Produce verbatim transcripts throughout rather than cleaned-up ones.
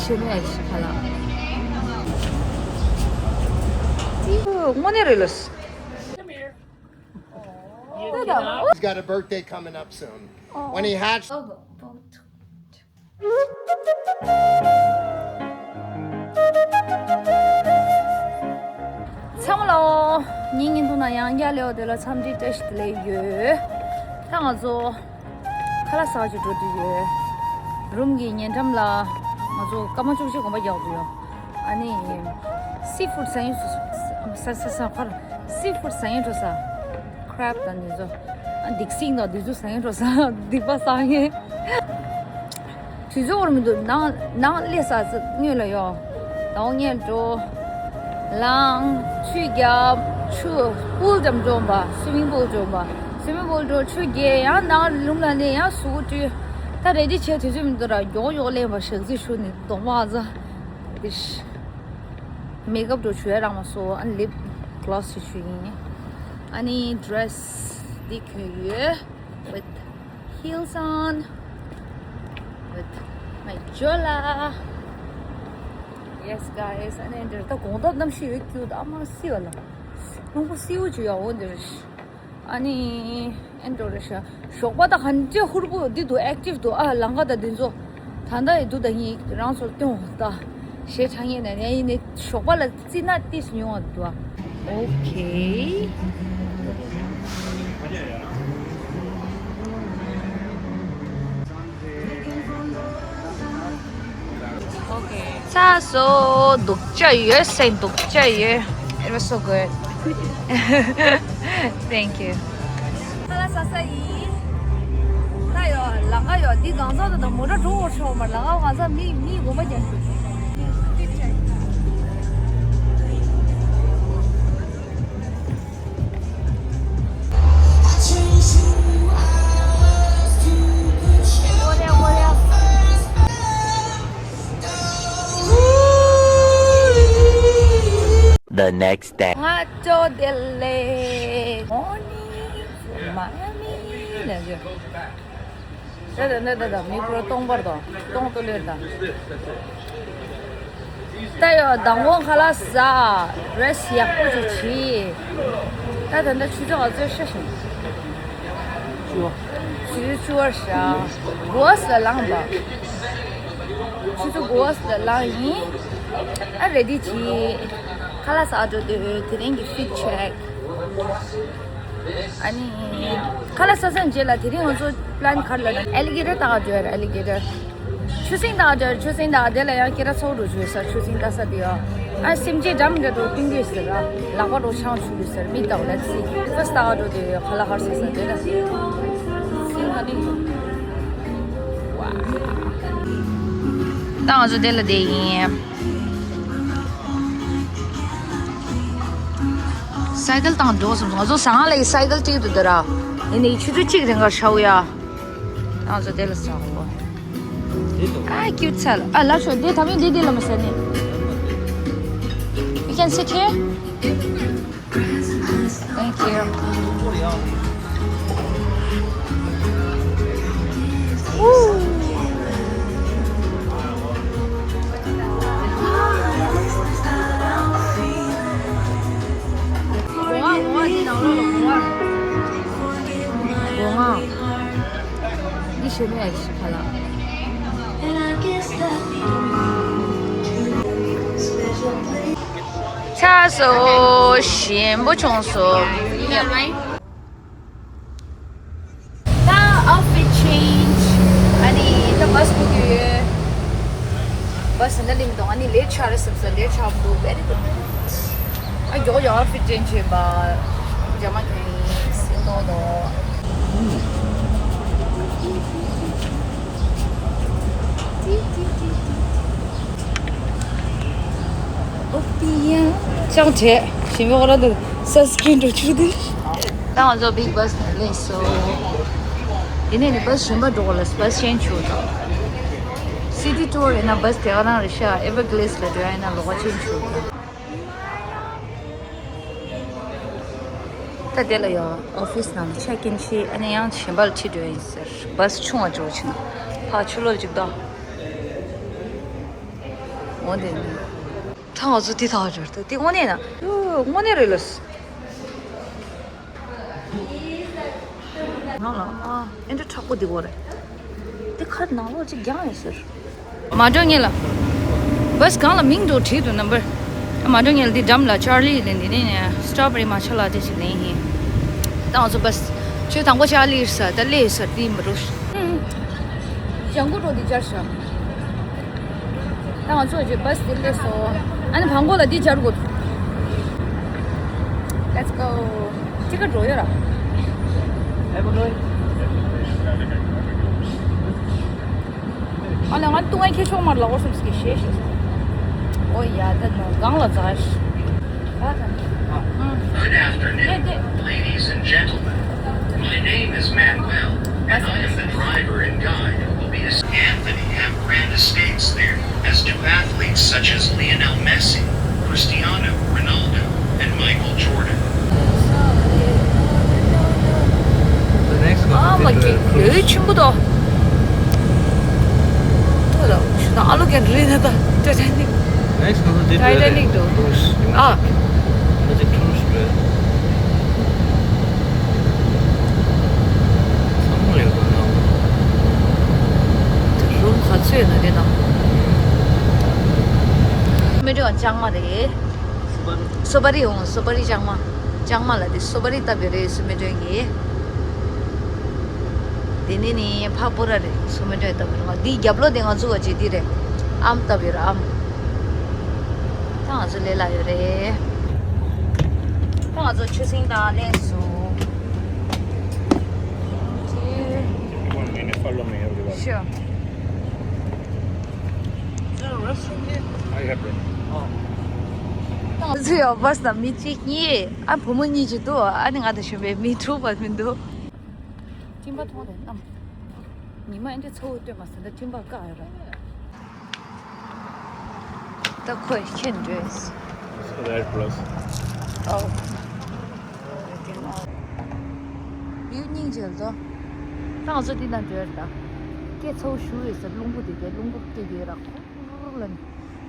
ཆེ་མེད་ཤི་ཁ་ལ། དངོས་གནས་རེད་ལ། He's got a birthday coming up soon. When he hatched. ཚང་མ་ལ་ཉིན་ཉིན་ཐུང་ན་ཡང་བསྐྱར་ལེའོ་དེ་ལ་འཚམས་འདྲི་བཀྲ་ཤིས་བདེ་ལེགས་ཡོད། ད་ང་ཚོ་ཁ་ལག་ཟ་བ་ཅིག་འགྲོ་དུས་ཡོད། རུམ་གྱི་ཉེ་འགྲམ་ལ་ང་ཚོ་སྐར་མ་བཅུ་གཅིག་གོམ་པ་རྒྱག་དུས་ཡོད། ཨ་ནི་སི་ཕུཌ་ཟ་ཡིན་ས་ས་ས་ཁར་སི་ཕུཌ་ཟ་ཡིན་འགྲོ་ས། ཁྲེབ་དང་འདི་ཚོ། ཨ་འདི་སིང་དང་འདི་ཚོ་ཟ་ཡིན་འགྲོ་ས། སྡིག་པ་བསགས་ཡིན། དུས་ཚོད་འོར་མི་འདུག་ནང་ནང་སླེབས་ས་ཚེ་སྔོན་ལ་ཡོང་། ད་འོ་ངས་འགྲོ། ལངས། ཆུ་རྒྱབ། ཆུ་པུལ་ཙམ་འགྲོ་བ། སུའི་མིང་པུལ་འགྲོ་བ། སུའི་མིང་པུལ་འགྲོ། ཆུ་རྒྱས། ཡང་ནང་ལུང་ལ་ནས་ཡང་གཟུགས་པོ་བཀྲུས། ད་རེ་ཌི་བྱས་དུས་ཚོད་མི་འདུག་ར། མགྱོགས་མགྱོགས་སླེབས་པ་ཞག་རྩི་ཤུ་ནི་གདོང་པ་ཨ་ཙ། དེ་མེག་ཨབ་འགྲོ་ཆུ་ཡ་རང་མ་སོ། ཨ་ནི་ལིབ་གློ་སི་ཞིག་ཆུ་ཡིན། ཨ་ནི་ཌི་རེ་སི་འདི་གོན་ཡོད། With heels on, with my jola. Yes, guys, ཨ་ནི་འདིར་ད་གོང་ཐོག་གནམ་གཤིས་ཡོད་ཀྱུ་ད་ཨ་མ་སི་བ་ལ། རླུང་བུ་སིའུ་ཅིག་ཡོད་འོ་འདིར། ཨ་ནི་ཨེ་འགྲོ་རེ་ཤ། ཞོགས་པ་ད་ག་འདྲ་ཧུར་པོ་འདི་འདུག་ཨེག་ཊིབ་འདུག་ཨ་ལང་ཀ་ད་འདི་ཚོ། ད་ལྟ་ཡི་འདུག་ད་ཡིན་རང་ཚོར་སྟོན་ད། ཞེ་དྲག་ངེས་ནས་ཡིན་ནི་ཞོགས་པ་ལ། ཙི་ན་ཏིས་ཉུང་བ་འདུག་ཨ། ཨོ་ཁེ། ཚ་སོ་སྡུག་ཅག་ཡོད་སེ་སྡུག་ཅག་ཡོད། It was so good. Thank you. ཁ་ལག་ཟ་ས་ཡིན། ད་ཡོ་ལ་ཁ་ཡོ་འདི་གང་ཟག་དང་མོ་ཊ་འགྲོ་བར་ཤོག་མ་ལ་ཁ་གང་ཟག་མི་མི་དགོངས་པ་རྒྱག་ཤོག The next day. ང་ཅོ་དེ་ལེ་མོ་ནི་མ་མི་ལ་ཡོད། ད་ད་ད་ད་ད་མི་པོ་སྟོང་པར་དང་སྟོང་ཏོ་ལེར་དང་། ད་ཡོ་མདང་དགོང་ཁ་ལག་ཟ། རེ་སི་ཡག་པོ་ཅིག་བྱེད། ད་ད་ད་ཆུ་ཚོད་ག་ཚོད་ཤ་ཞིང་། ཆུ་ཚོད་བཅུ་བར་ཤ། གོ་ས་ལངས་པ། ཆུ་ཚོད་དགུ་པ་ལ་ལངས་ཡིན། ཨ་རེ་ཌི་བྱེད། ཁ་ལག་ཟ་འགྲོ་དུས་དེ་རིང་གི་ཕིཊ་ཅེག་ཨ་ནི་ཁ་ལག་ཟ་ཟིན་རྗེས་ལ་དེ་རིང་ང་ཚོ་པི་ལན་ག་རེ་ལ་ཨེ་ལི་གེ་ཊར་ལྟ་ག་འགྲོ་ཡ་རེད། ཨེ་ལི་གེ་ཊར། ཆུ་སྲིན་ལྟ་ག་འགྲོ་ཡ་རེད། ཆུ་སྲིན་ལྟ་ག་དེ་ལ་ཡང་སྐེ་རགས་ཚ་པོ་འགྲོ་བྱོས་ས། ཆུ་སྲིན་ལྟ་ས་དེ་ཡ། ཨ་སེམས་ཅན་འདྲ་མི་འདྲ་འགྲོ་བཏིང་དུས་ཟེར་ར། ལག་པ་འགྲོ་ཆང་ཆུ་དུས་ཟེར་མི་ལྟ་བ་ལ་སི་ཕ་སི་ལྟ་ག་འགྲོ་དུས་ཁ་ལག་ཧར་ས་ས་དེ་ལ་སི་ང་ནི། ད་ང་ཚོ་དེ་ལ་བསྡད་ཡིན། སའི་ཀལ་བཏང་འགྲོ་སོང་། ང་ཚོ་ཟ་ཁང་ལ་ཡི་སའི་ཀལ་གཅིག་འདུག་ད་ར། ཡིན་ནའི་ཆུ་ཚོད་གཅིག་རིང་གར་ཤའུ་ཡ། ད་ང་ཚོ་དེ་ལ་ཟ་འོ། ཨ་ཀྱུ་ཚལ་ཨ་ལ་ཆོ་དེ་ཐམ་ཡོད་དེ་དེ་ལ་མ་ཟ་ནི། You can sit here. Thank you. འདི་ཞོ་མེད་ཡ་ཞིག་ཁ་ལ། ཆགས་སོ། ཞིམ་པོ་བྱུང་སོ། ད་ཨའུ་ཕིཊ་ཆེན་ཇི། ཨ་ནི་ད་བྷ་སི་སྒུག་གི་ཡོད། བྷ་སི་འདི་ལ་མི་འདུག་ཨ་ནི་ལེ་ཊི་ཆགས་རེད་བསམ་སོང་། ལེ་ཊི་ཆགས་མི་འདུག Very good. ཨ་མགྱོགས་མགྱོགས་ཨའུ་ཕིཊ་ཆེན་ཇི་བྱས་པ། པི་ཇ་མ་གྱོན་ཡིན། སིལ་ཏོག་ཏོ། ཅང་བྲེད་ཞིམ་པོ་ར་འདུག་སན་སི་ཀྲིན་འགྲོ་ཆུ་དེ། ད་ང་ཚོ་བིག་བྷ་སི་ནས་སླེབས་སོང་། དེ་ནས་ནི་བྷ་སི་གཞན་པ་འགྲོ་དགོས་ལ་བྷ་སི་ཆེན་ཇི་བྱུང་དང་། སི་ཊི་ཊུར་ཡིན་ན་བྷ་སི་དེ་ག་རང་རེད་ཤག་ཨེ་ཝར་གི་ལེ་སི་ལ་འགྲོ་ཡ་ཡིན་ན་ལོགས་ཀ་ཆེན་ཇི་བྱུང་དང་། ད་དེ་ལ་ཡང་ཨོ་ཕི་སི་ནང་ལ་ཆེག་ཨིན་བྱས། ཨ་ནི་ཡང་གཞན་པ་ལ་ཁྲིད་འགྲོ་ཡིན་ཟེར། བྷ་སི་ཆུང་བ་འགྲོ་ཕྱིན། ཕ་ཆུ་ལོག་ཅིག་ད། འོ་དེ་ནི། ད་ང་ཚོ་དེ་ཐག་ཆོད་ད་དེ་དངོས་གནས་ན། ཡོ་དངོས་གནས་རེད་ལ། ང་ལ་ཨ་ཨེ་འདྲ་མཁྲེགས་པོ་དེ་གོ་རེད། དེ་ཁ་ནང་ལོགས་ཅིག་རྒྱང་ཡོད་ཟེར། མ་འགྲོ་ངེས་ལ། བས་གང་ལ་མིང་འགྲོ་བྲིས་འདུག་ནམ་བར། མ་འགྲོ་ངེས་ལ་འདི་འགྲམ་ལ་ཆར་ལི་ལེན་འདི་ནས་ནས་སི་ཊོ་བེ་རི་མ་ཆ་ལ་དེ་ཞིག་ལེན་ཡིན། ད་ང་ཚོ་བས། ཆོས་དང་པོ་ཆར་ལི་ས་ད་ལེ་ས་དེ་མ་འགྲོ། ཞང་གུ་འགྲོ་འདི་འཇར་ཤག་ད་ང་ཚོ་ཅིག་བས་དེ་སླེབས་སོང་། ཨ་ནི་བང་གོ་ལ་འདི་འཇར་དགོས། Let's go. ཅི་ག་འགྲོ་ཡོད་ར། ཨ་ལ་ང་ཏུ་ང་ཁྱེད་ཆོག་མར་ལ་འོ་སོམ་སྐྱེ་ཤེས་ཤེས། ཨོ་ཡ་ད་ནོ་གང་ལ་ཛ་ཤི། ཨ་ད་ནི། Good afternoon, ladies and gentlemen. My name is Manuel, and I am the driver and guide who will be ass- Anthony have grand estates there, as do athletes such as Lionel Messi, Cristiano Ronaldo, and Michael Jordan. ཨ་མ་ཀི་ལོས་ཆེན་པོ་དོ། ཏོ་ལ་ཤུ་ན་ཨ་ལོ་ཀན་རི་ན་ད་ཊའི་ཊ་ནིག Next, ང་ཚོ་འདི་ཊའི་ཊ་ནིག་འགྲོ་གི་འདུག་ཨ། ང་ཚོ་cruise་འགྲོ། ཚང་མ་ཡོད་པ་ན། རུམ་ག་ཚོད་ཡོད་ན་དེ་ན། མི་འགྲོ་ལྕང་མ་རེད། སོ་པ་རི་འོང་སོ་པ་རི་ལྕང་མ། ལྕང་མ་ལ་དེ་སོ་པ་རི་བཏབ་ཡོད་རེད་སུ་མི་འགྲོ་གི། དེ་ནས་ནི་ཕག་པོ་ར་རེད་སུ་མི་འགྲོ་བཏབ་ཡོད་རེད། འདིའི་རྒྱབ་ལོགས་དེ་ང་ཚོ་བ་ཅིག་འདི་རེད། ཨམ་བཏབ་ཡོད་རེད་ཨམ། ད་ང་ཚོ་ལས་ལ་ཡོད་རེད། ད་ང་ཚོ་ཆུ་སྲིན་དང་ལས་སུ། One minute, follow me, everyone. Sure. Is there a restroom here? I have room. ད་ང་ཚོ་ཡང་བས་དང་མི་གཅིག་གཉིས་ཨ་བུ་མོ་གཉིས་ཀྱི་འདུག་ཨ་ནི་ང་དང་གཞོན་པའི་མི་དྲུག་པ་མི་འདུག་སྤྲིན་པ་མཐོང་རེད་གནམ། ཉི་མ་ཨེ་འདྲ་ཚ་བོ་སྟོན་མ་ཟིན་ད་སྤྲིན་པ་བཀག་ཡོད་རེད། ད་ཁོས་ཁྱེད་འདྲེས། Red plus. ཨོ། ཡུལ་སྙིང་རྗེ་ལ་དོ། ད་ང་ཚོ་འདི་ན་འགྲོ་ཡ་རེད་ད། སྐད་ཚ་བོ་ཞུ་ཡོད་ཟེར་རླུང་བུ་དེ་གའི་རླུང་བུ་སྐད་ཡོད་ར་ཁོ་རུ་ལ་ནི།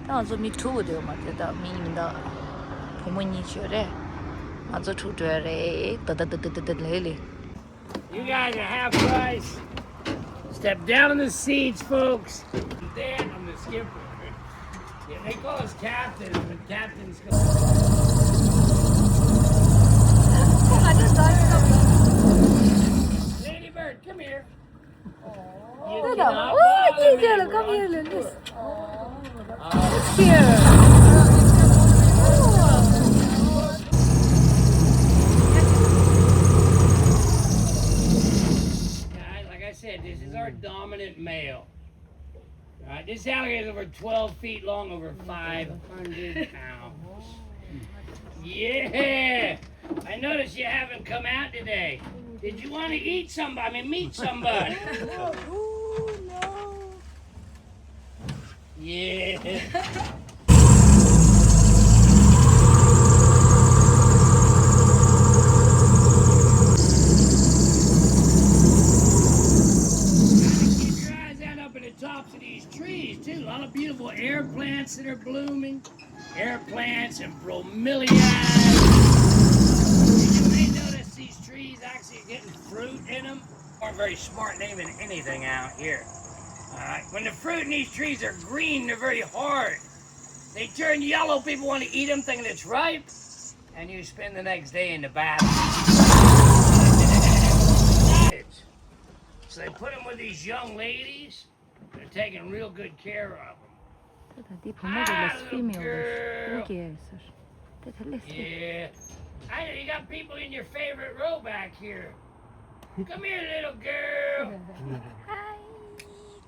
ད་ང་ཚོ་མི་དྲུག་འགྲོ་ཡོད་མ་རེད་ད་མི་ཡིན་ད། བུ་མོ་གཉིས་ཡོད་རེད། ང་ཚོ་དྲུག་འགྲོ་ཡ་རེད་ད་ད་ད་ད་ད་ལེ་ལེ། You guys are half price. Step down in the seats, folks. Dad, I'm the skipper. Yeah, they call us captains, but captains call. Lady Bird, come here. You cannot bother me. Come here, Lily. Here. Guys, like I said, this is our dominant male. All right, this alligator is over twelve feet long, over five hundred pounds. Yeah! I noticed you haven't come out today. Did you want to eat somebody? I mean, meet somebody? Ooh, no. Yeah. Keep your eyes out up in the tops of these trees, too. A lot of beautiful air plants that are blooming. Air plants and bromeliads. You may notice these trees actually getting fruit in them. Aren't very smart naming anything out here. All right. When the fruit in these trees are green, they're very hard. They turn yellow. People want to eat them, thinking it's ripe. And you spend the next day in the bathroom. So they put them with these young ladies. They're taking real good care of them. ད་ད་འདི་བུ་མོ་རེད་ལ་female རེད། ཨོ་ཀེ་ཟེར། ད་ད་ལེ་ཟེར། Yeah. I know you got people in your favorite row back here. Come here, little girl. Hi.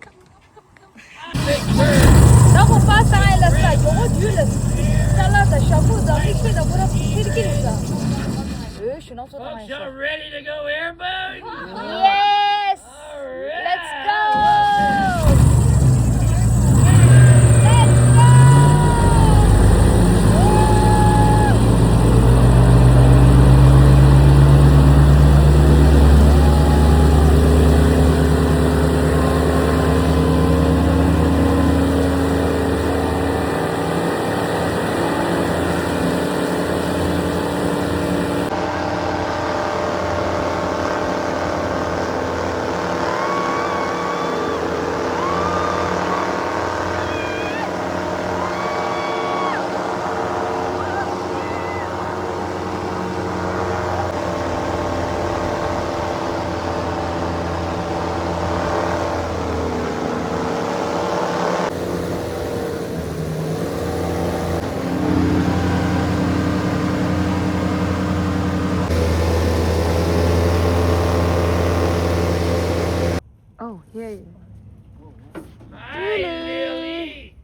Come, come, come, come. Big bird. ད་ཁོ་པ་སང་ཨེ་ལ་ས་ཡོ་གོ་ཇུ་ལ་ས་ལ་ད་ཤ་ཁུ་ད་མི་ཁེ་ད་ཁོ་ར་ཁེ་ཁེ་ལ་ས། ཨེ་ཤི་ན་སོ་ད་ང་ཡ་ས། Y'all ready to go airboat? Yes. Let's go! Let's go! Hi, Lily.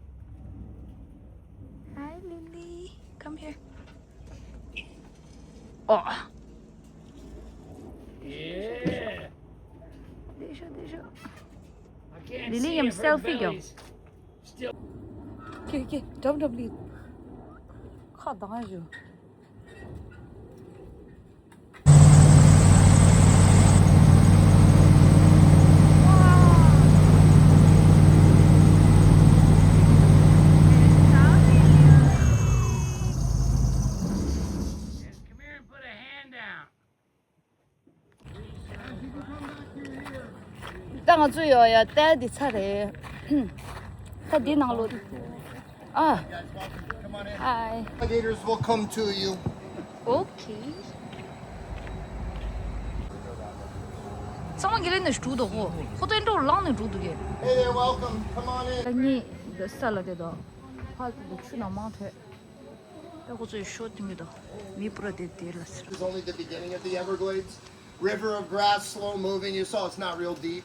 Hi, Lily. Come here. Oh. Yeah. Deixa, deixa. I can't Lily, see I'm if her selfie, yo. Belly's still. Okay, okay. Don't, don't leave. ཁ་གདངས་ཞུ། ད་ང་ཚོ་ཡོ་ཡ་ཏའི་འདི་ཚ་རེད། ད་འདི་ནང་ལོ། ཨ། Hi. Alligators will come to you. Okay. ཚང་མ་གི་ལེ་ནས་འགྲོ་འདུག་གོ། ཁོ་ཏའི་འགྲོ་ལངས་ནས་འགྲོ་འདུག་གེ། Hey there, welcome. Come on in. ད་ངས་འདི་ས་ལ་དེ་དང་། ཕར་དེ་དང་ཆུ་ནང་མང་ཐོས། ད་ཁོ་ཚོས་ཤོ་ཐུང་གི་དང་། མི་པུ་ར་དེ་དེ་ལ་ཟེར། It's only the beginning of the Everglades. River of grass, slow moving. You saw it's not real deep.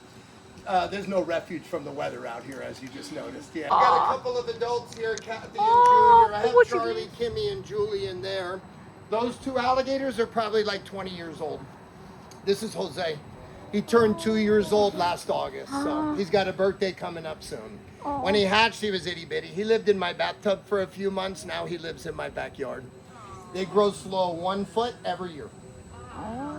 Uh, there's no refuge from the weather out here, as you just noticed. Yeah. I got a couple of adults here, Kathy and Junior. I have Charlie, Kimmy, and Julie in there. Those two alligators are probably like twenty years old. This is Jose. He turned two years old last August, so he's got a birthday coming up soon. When he hatched, he was itty bitty. He lived in my bathtub for a few months. Now he lives in my backyard. They grow slow, one foot every year.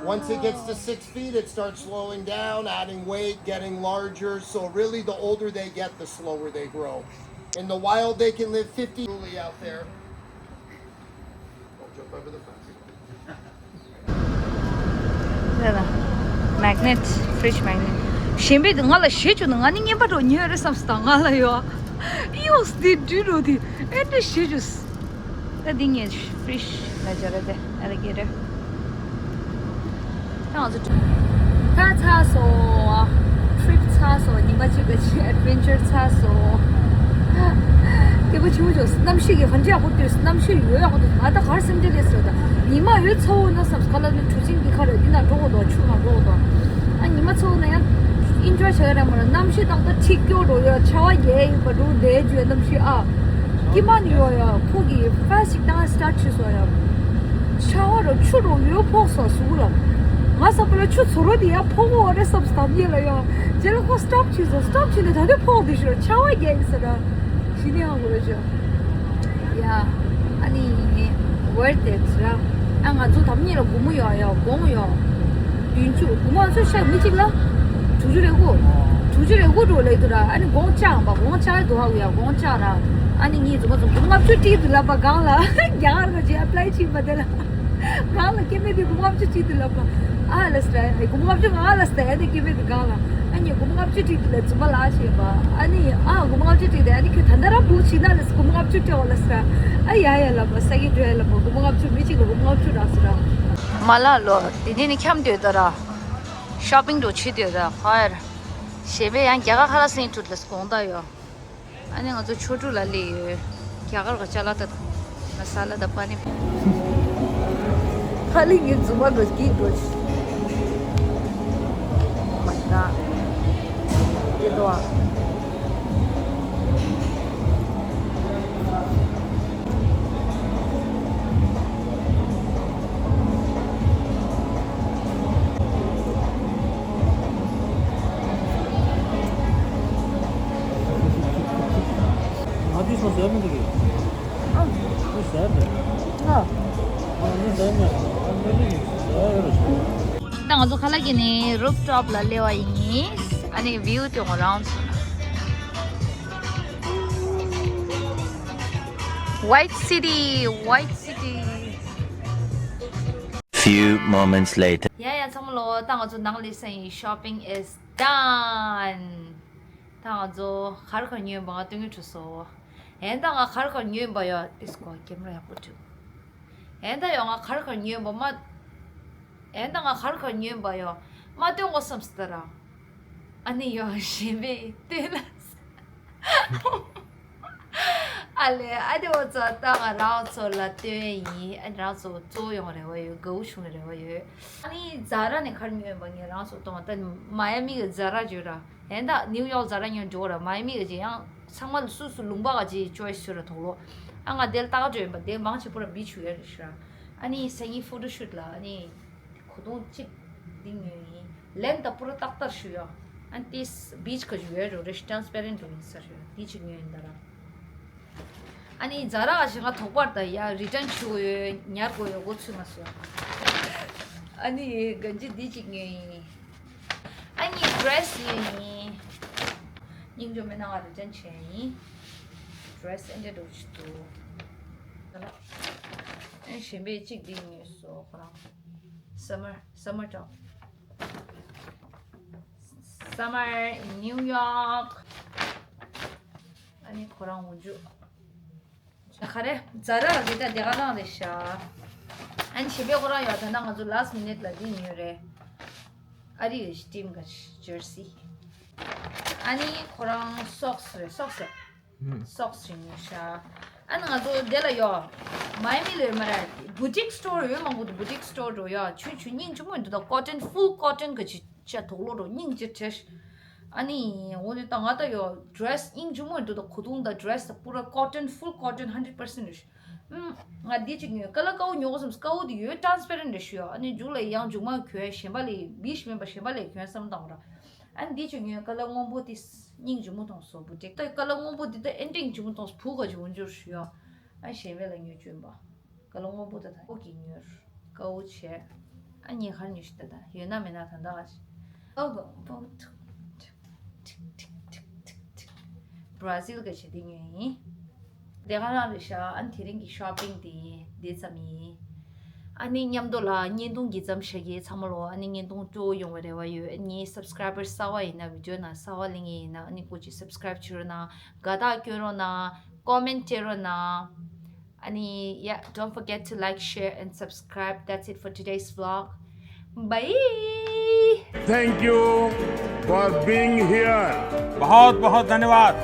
Once it gets to six feet, it starts slowing down, adding weight, getting larger. So really, the older they get, the slower they grow. In the wild, they can live fifty. Julie out there. Don't jump over the fence. Magnet, fridge magnet. གཞན་པས་ང་ལ་བཞེས་བཅུག་ན་ང་ནི་རྔན་པ་འདྲ་ཉོས་རེད་བསམ་སོང་ང་ལ་ཡོ། ཡོས་དེ་འདྲི་རོ་དེ་ཨེ་འདྲ་བཞེས་བཅུག་ད་འདི་ངས་fridge ལ་སྦྱར་རེད་དེ་alligator། ད་ང་ཚོ་ད་ཚར་སོང་། trip ཚར་སོང་། ཉི་མ་གཅིག་གི་adventure ཚར་སོང་། སྐྱིད་པོ་ཆེན་པོ་བྱུང་། གནམ་གཤིས་ཀྱི་ག་འདྲ་ཡག་པོ་འདུག་གནམ་གཤིས་ཡོད་ཡག་པོ་འདུག་ང་ད་གར་སེམས་ཁྲལ་ལས་ཟེར་ད། ཉི་མ་ཡོད་ཚ་བོ་ན་བསམ་ག་ལ་ནི་གྲུ་གཟིངས་ཀྱི་ཁ་རེད། འདི་ན་འགྲོ་དགོས་དོ། ཆུ་ན་འགྲོ་དགོས་དོ། ཨ་ཉི་མ་ཚ་བོ་ན་ཡང་enjoy བྱ་ཡ་རེད་མ་རེད། གནམ་གཤིས་ཏག་ཏག་འགྲིག་སྐྱོ་འགྲོ་ཡ། ཆར་པ་རྒྱག་ཡིན་པ་འགྲོ་བསྡད་རྒྱུ་གནམ་གཤིས་ཨ། སྐྱིད་མ་ནི་ཡོད་ཡ། ཁོ་གི་fast ཞིག་བཏང་start བྱས་སོང་ཡ། ཆར་པ་རོ་ཆུ་རོ་ཡོད་ཕོག་སོང་གཟུགས་ལ། ང་བསམ་པ་ལ་ཆུ་ཚོ་རོ་དེ་ཡ་ཕོག་གོ་རེད་བསམ་སྟབས་ཉེ་ལ་ཡ། རྗེས་ལ་ཁོ་stop བྱས་སོང་། stop བྱས་ནས་ད་དུང་ཕོག་བསྡད་ཤག་ཆར་པ་རྒྱག་ཡིན་ཟེར་ར། ཞི་ནི་ཧང་གོ་རེ་ཅོ། ཡ། ཨ་ནི། worth it ར། ཨ་ང་ཚོ་དམ་ཉིད་ལ་སྒོར་མོ་ཡོད་ཡ། སྒོར་མོ་ཡོད། བདུན་ཅུ། སྒོར་མོ་ཚོ་ཤག་མི་གཅིག་ལ། དྲུག་ཅུ་རེ་དགུ། དྲུག་ཅུ་རེ་དགུ་འགྲོ་ལེ་འདུག་ར། ཨ་ནི་སྒོར་མོ་བཅག་འམ། སྒོར་མོ་བཅག་འདུག་ཧ་གོ་ཡ། སྒོར་མོ་བཅག་ར། ཨ་ནི་ངས་རྫུན་མ་རྫུན་སྒོར་མོ་ལྔ་བཅུ་སྤྲད་འདུག་ལབ་པ་སྒང་ལ། རྒྱ་གར་ག་ཅིག་apply བྱས་པ་དེ་ལ། གང་ལ་སྐྱེ་དམན་དེ་སྒོར་མོ་ལྔ་བཅུ་གཅིག་དེ་ལབ་པ། ཨ་ལ་སི་ར། སྒོར་མོ་ལྔ་བཅུ་ང་ལ་སྟེ་ཨ་ནི་སྐྱེ་དམན་དེ་གང་ལ། ཨ་ནི་སྒོར་མོ་ལྔ་བཅུ་གཅིག་དེ་ལ་རྫུན་མ་ལ་བྱས་པ། ཨ་ནི་ཨ་སྒོར་མོ་ལྔ་བཅུ་གཅིག་དེ་ཨ་ནི་ཁྱོད་ད་ལྟ་ར་བུག་བྱས་ན་ལ་སྒོར་མོ་ལྔ་བཅུ་སྤྲད་འོ་ལ་སི་ར། ཨ་ཡ་ཡ་ལབ་པ། ས་ཀྱི་འགྲོ་ཡ་ལབ་པ། སྒོར་མོ་ལྔ་བཅུ་མི་གཅིག་ལ་སྒོར་མོ་ལྔ་བཅུ་རག་སི་ར། མ་ལ་ལོ། དེ་ནས་ནི་འཁྱམ་སྡོད་ད་ར། shopping འགྲོ་བྱེད་སྡོད་ད་ཧ་ཡ་ར། གཞན་པས་ཡང་རྒྱ་གར་ཁ་ལག་ཟིན་ཐུབ་ལ་དགོངས་དག་ཡོད། ཨ་ནི་ང་ཚོ་ཆོ་འཕྲུལ་ལ་སླེབས་ཡོད། རྒྱ་གར་གྱི་ཅ་ལག་དང་། མ་ས་ལ་དང་པ་ནི། ཧ་ལས་ངའི་རྫུན་མ་འགྲོ་སྐྱིད་འགྲོ། མ་ད། སྐྱིད་འགྲོ་ཨ། ང་དུས་སང་ཟ་མི་འདུག་གི། ཨ། དུས་ཟ་འདུག་ཨ། ཨ་ནི་ཟ་མི་ཨ་ནི་ཟ་ཡོད་རེད། ད་ང་ཚོ་ཁ་ལག་གི་ནི་rooftop ལ་སླེབས་པ་ཡིན། ཨ་ནི་view དེ་ང་རང་ཚོ། White City, White City. Few moments later. ཡ་ཡ་ཚང་མ་ལོ། ད་ང་ཚོ་ནང་སླེབས་ས་ཡིན། Shopping is done. ད་ང་ཚོ་གར་གར་ཉོས་པ་ང་སྟོན་གྱི་འགྲོ་སོ། ཨེ་ད་ང་གར་གར་ཉོས་པ་ཡོ། ཨིས་ཀོ་camera ཡག་པོ་བྲིས། ཨེ་ད་ཡོ་ང་གར་གར་ཉོས་པ་མ། ཨེ་ད་ང་གར་གར་ཉོས་པ་ཡོ། མ་སྟོན་གོ་བསམ་སྟ་ར། ཨ་ནི་ཡོ་གཞན་པས་སྟོན་ལ། ཨ་ལེ། ཨ་དེ་འོ་ཙ་ད་ང་རང་ཚོ་ལ་སྟོན་ཡིན། ཨ་རང་ཚོ་གཙོ་ཡོང་རེ་བ་ཡོད། དགའ་བོ་བྱུང་རེ་བ་ཡོད། ཨ་ནི་ཛ་ར་ནས་ག་རེ་ཉོས་ཡིན་པ། ངས་རང་ཚོ་གཏོང་བ་ད་མ་ཡ་མི་གི་ཛ་ར་བརྗོད་ར། ཡན་ད་ནིའུ་ཡོག་ཛ་ར་ཉོ་འགྲོ་ར། མ་ཡ་མི་གི་ཅི་ཡང་ཚང་མ་ལ་སུ་སུ་ལུང་པ་ག་ཅི་ཅོའི་སི་ཡོད་ར་དོག་ལོ། ཨ་ང་དེ་ལ་ལྟ་ག་འགྲོ་ཡིན་པ། དེ་མང་ཆེ་པོ་ར་བིཆ་ཡོད་རེད་ཤི་ར། ཨ་ནི་སང་ཉིན་ཕོ་ཊོ་ཤུཊ་ལ་ཨ་ནི་གོས་ཐུང་གཅིག་འདི་ཉོས་ཡིན། ལན་ད་པུ་ར་ཏག་ཏག་ཞུ་ཡོད། ཨ་ནི་དེ་བིཆ་ག་ཞུ་ཡོད་རོ་རེ་ཊ་རན་སི་པེ་རེན་ཊི་རོ་ཡིན་ས་ཞུ་ཡོད། དེ་གཅིག་ཉོས་ཡིན་ད་ར། ཨ་ནི་ཛ་ར་ག་ཞིག་ང་དོག་པར་ད་ཡ་རི་ཊན་ཞུ་ཡོད། ཉར་དགོས་ཡོད། འགོ་ཚུད་མ་སོང་། ཨ་ནི་ག་འཇི་འདི་གཅིག་ཉོས་ཡིན། ཨ་ནི་ཌི་རེ་སི་ཡིན། སྙིང་རྗེ་མེད་ན་ང་རི་ཊན་བྱས་ཡིན། ཌི་རེ་སི་ཨེ་འདྲ་འགྲོ་ཆུ་དུ། ཨ་གཞན་པའི་གཅིག་འདི་ཉོས་སོ་ཁོ་རང་། Summer, summer job. Summer in New York. ཨ་ནི་ཁོ་རང་འོ་འཇུ། ག་རེ་ཛ་ར་ལ་དེ་ད་དེ་ག་རང་རེད་ཤག་ཨ་ནི་ཞེ་པའི་ཁོ་རང་ཡོད། ད་ན་ང་ཚོ་ལཱ་སི་མི་ནིཊ་ལ་དེ་ཉོས་རེད། ཨ་རི་གི་ཊིམ་ག་ཇར་སི། ཨ་ནི་ཁོ་རང་སོག་སི་རེད། སོག་སི་རེད། སོག་སི་ཞིག་ཉོས་ཤག་ཨ་ནི་ང་ཚོ་དེ་ལ་ཡོད། མ་ཡ་མི་ལ་ཡོད་མ་རེད། བུ་ཊིག་སི་ཊོར་ཡོད་མང་པོ་འདུག་བུ་ཊིག་སི་ཊོར་འགྲོ་ཡ། ཆུ་ཆུ་སྙིང་རྗེ་མོ་འདུག་ད་ཀོ་ཊོན་ཕུལ་ཀོ་ཊོན་ག་ཅི། ཅ་དོག་ལོ་རོ་སྙིང་རྗེ་བྲེ། ཨ་ནི་འོ་ནི་ད་ང་ད་ཡོ་ཌི་རེ་སི་སྙིང་རྗེ་མོ་འདུག་ད་གོས་ཐུང་ད་ཌི་རེ་སི་ད་པུ་ར་ཀོ་ཊོན་ཕུལ་ཀོ་ཊོན་ཧན་ཌྲེཌ་པར་སེན་ཊི་རེད། ཨུམ། ང་འདི་གཅིག་ཉོས། ཀ་ལ་དཀར་པོ་ཉོ་དགོས་བསམ། དཀར་པོ་དེ་ཡོད་ཊ་རན་སི་པེ་རེན་ཊི་རེད་ཞུ་ཡ། ཨ་ནི་མཇུག་ལ་ཡང་མཇུག་མ་གྱོན། གཞན་པ་ལས་བིཆ་མིན་པ་གཞན་པ་ལས་གྱོན་བསམ་བཏང་ར། ཨ་ནི་འདི་གཅིག་ཉོས། ཀ་ལ་སྔོན་པོ་དེ་སྙིང་རྗེ་མོ་མཐོང་སོང་བུ་ཊིག་ད་ཀ་ལ་སྔོན་པོ་དེ་ད་ཨེ་འདྲ་སྙིང་རྗེ་མོ་མཐོང་སོང་། བུ་ག་ཅིག་འོ་འཇུ་ཞུ་ཡ། ཨ་གཞན་པ་ལ་ཉོ་གྱོན་པ། ཀ་ལ་སྔོན་པོ་དེ་ད་ཨོ་ཀེ་ཉོས། དཀར་པོ་བྱས། ཨ་ངས་ག་རེ་ཉོས་ཤི་ད་ད་ཡོད་ན་མེད་ན་ད་ད་ག་ཅི། ཨོ་གོ་པོ་ཐུག་ཐིག་ཐིག་ཐིག་ཐིག་ཐིག་ཐིག་བྷ་ར་ཟིལ་ག་ཅི་དེ་ཉོས་ཡིན། དེ་ག་རང་རེད་ཤག་ཨ་ནི་དེ་རིང་གི་ཤོ་པིང་དེ་དེ་ཙམ་ཡིན། ཨ་ནི་མཉམ་དུ་ལ་བརྙན་ཐུང་གི་ཙམ་བཞག་གི་ཚང་མ་ལོ། ཨ་ནི་བརྙན་ཐུང་སྤྲོ་ཡོང་བའི་རེ་བ་ཡོད། ངའི་སབ་སི་ཀ་རའི་བར་གསར་པ་ཡིན་ན། བི་ཌི་ཡོ་ནང་གསར་པ་གླེང་ཡིན་ན། ཨ་ནི་སྐུ་མཁྱེན་སབ་སི་ཀ་རའི་བྱེད་རོགས་གནང་། དགའ་རྟགས་སྐྱོན་རོགས་གནང་། ཀོ་མེན་ཊི་བྱེད་རོགས་གནང་། ཨ་ནི་yeah, don't forget to like, share and subscribe. That's it for today's vlog. Bye. Thank you for being here. बहुत बहुत धन्यवाद।